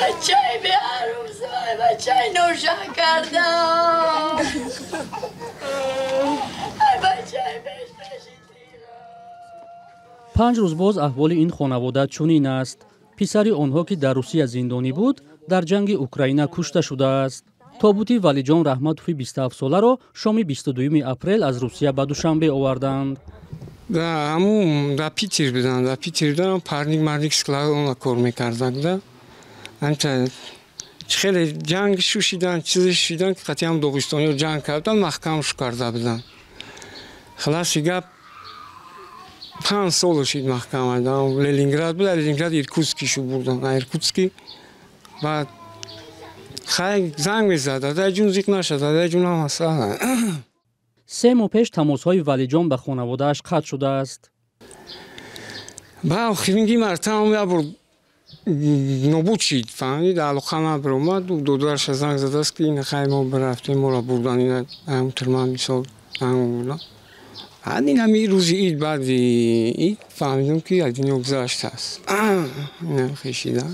Бачаи беарӯзай, бачаи нӯша кардам. Ай бачаи бешпеши. 5 рӯз боз аҳволи ин хонавода чунин аст. Писари онҳо, ки дар Русия зиндонӣ буд, дар ҷанги Украина кушта шудааст. Тобути Валиҷон Раҳматови 27-соларо шоми 22 апрел аз Русия ба Душанбе оварданд. Ҳамун дар Питер буданд, дар Питер буданд, парник марник склад кор мекарданд да. Анча хеле ҷанг шушидан, чизе шудан, ки қатъиан доғистониё ҷанг кардан, маҳкам шу карда буданд. Хулоси гап, 5 сол шид маҳкам. Ленинград буд, Ленинград Иркутский шу бурдан, Иркутский баъд хай занг мезад: «Адаҷун, зиқ нашад, адаҷун, ҳама сала». 3 моҳ пеш тамосҳои Валиҷон ба хонаводааш қатъ шудааст. Ба охиринги мартаам як бор нобуд шид, фаҳмид, алоқа набаромад. Додараша занг задааст, ки ин хай мо бирафтем, моро бурдан, ина тирма мисол занг бурдан. Баъд ин ҳами рӯзи ид, баъди ид фаҳмидам, ки аз дунё гузаштааст. Хешида.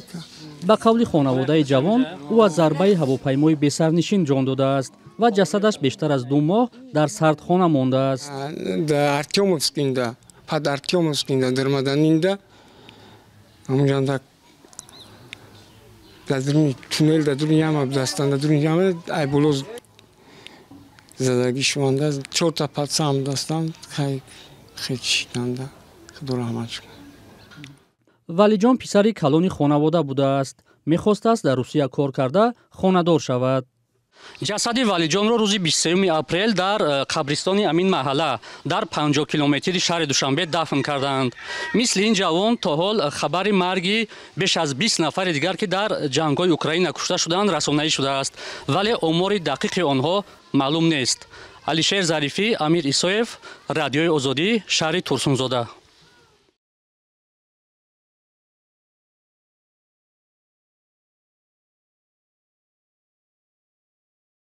Ба қавли хонаводаи ҷавон, ӯ аз зарбаи ҳавопаймои бесарнишин ҷон додааст ва ҷасадаш бештар аз 2 моҳ дар сардхона мондааст. Да Артёмовскинда, под Артёмовскинда, дармаданинда, ҳамунҷанда дар дуруни туннел, дар дуруни яма будастанд, дар дуруни яма айболоз задагӣ шуданда, чорта патсам будастанд, хай хечиданда, худо раҳмат кунад. Валиҷон писари калони хонавода будааст. Мехостааст дар Русия кор карда, хонадор шавад. Ҷасади Валиҷонро рӯзи 23 апрел дар қабристони амин маҳалла дар 50 километри шаҳри Душанбе дафн карданд. Мисли ин ҷавон то ҳол хабари марги беш аз 20 нафари дигар, ки дар ҷангҳои Украина кушта шуданд, расонаӣ шудааст, вале омори дақиқи онҳо маълум нест. Алишер Зарифӣ, Амир Исоев, Радиои Озодӣ, шаҳри Турсунзода.